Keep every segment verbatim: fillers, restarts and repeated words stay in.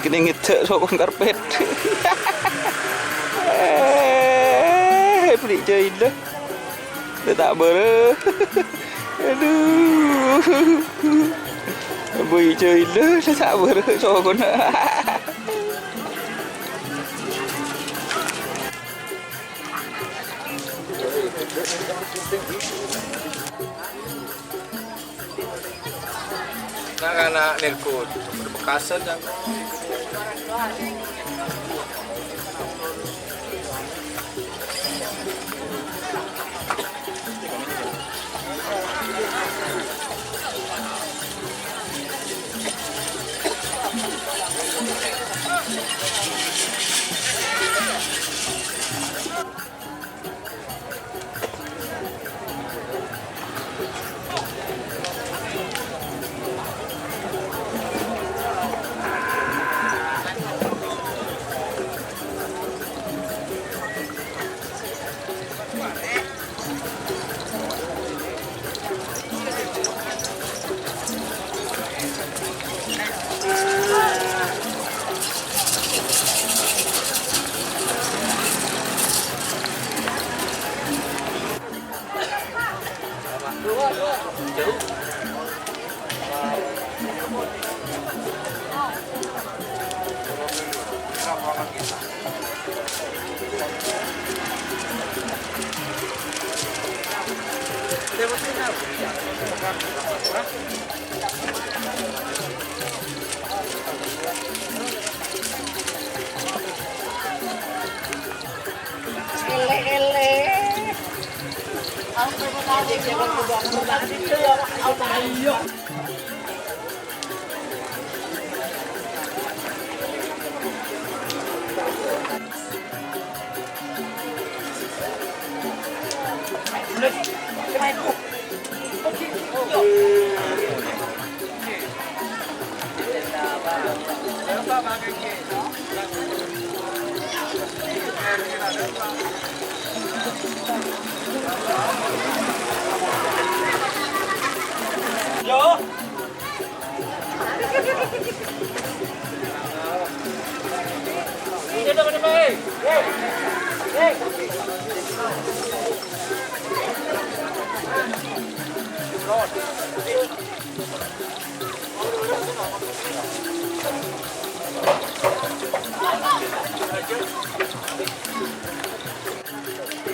Kennèng ngèdhâ' sokon karpet. Eh, bâli' jâilâ. Lè ta' bârâ'. Adu. Bâli' jâilâ, lè ta' bârâ' sokonna. Na'-kana' nèko, bekasan, kan?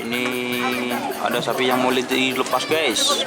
Ini Ada sapi yang mau dilepas, guys.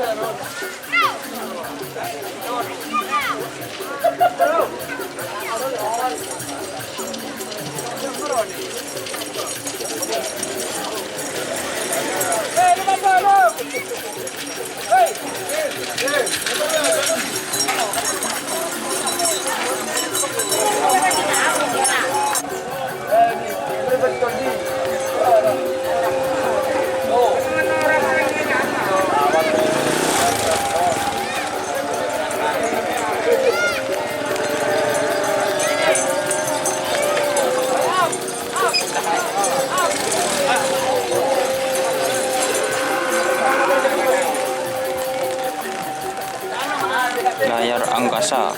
Layar angkasa.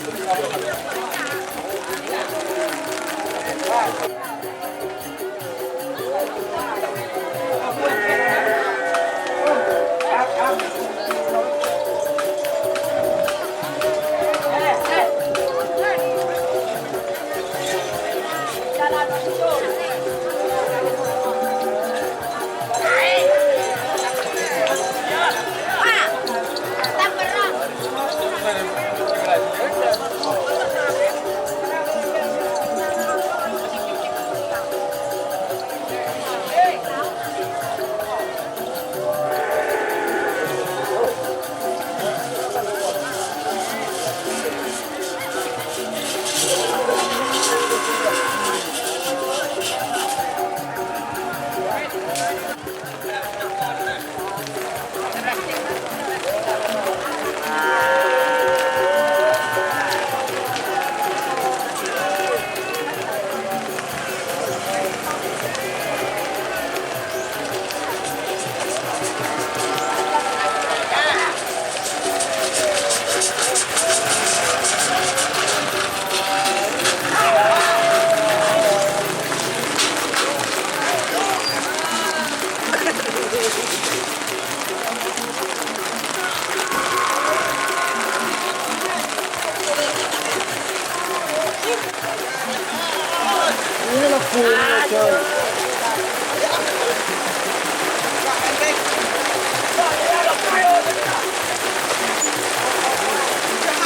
Ini lagu ini, coy.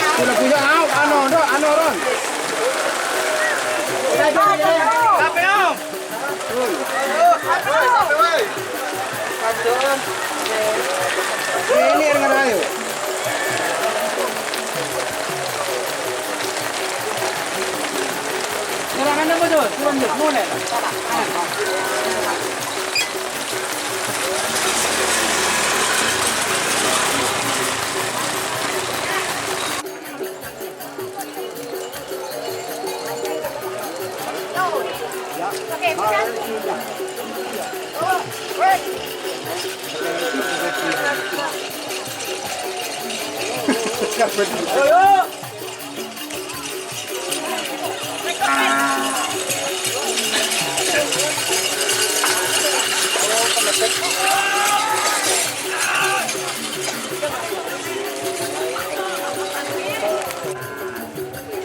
Ini lagunya, au, anu, anu, Ron. Ini, ini, ayo. Serangan apa tuh? Turun tuh, mulai.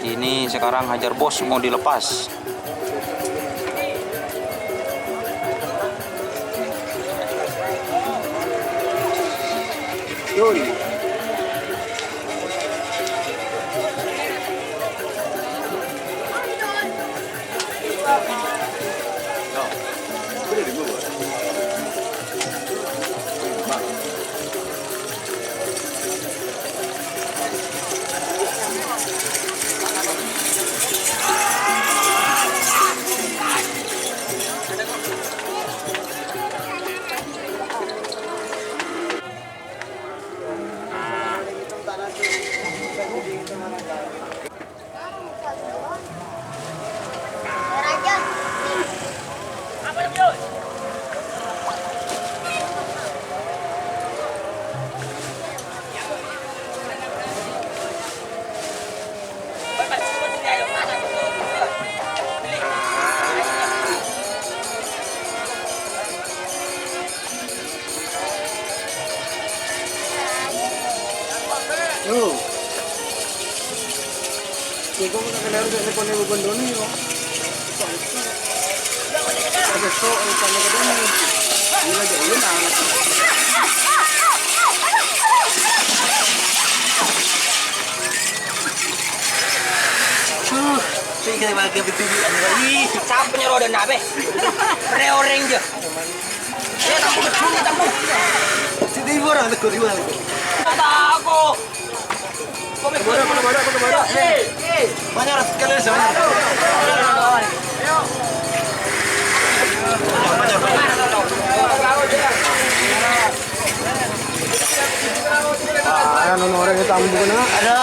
Ini sekarang hajar bos mau dilepas. Yo. Iko mo' ta' kèra jhâ' nèko-nèko bhândhâna, yo. Ada so, ada so, ada so, ada so. Ini lagi ulun, ah. Ih, sapa nyoro dâ' enna', bâ? Rè orèng jâ. Yâ, tampung, tampung. Siti ibu orang tegur, ibu orang tegur. Tako. Kok bâ-, bâ-, bâ-, bâ-, bâ-, bâ-, eh, eh. Banyak orang sekali, banyak. Ah, anu orèng tampung, nah. Ada.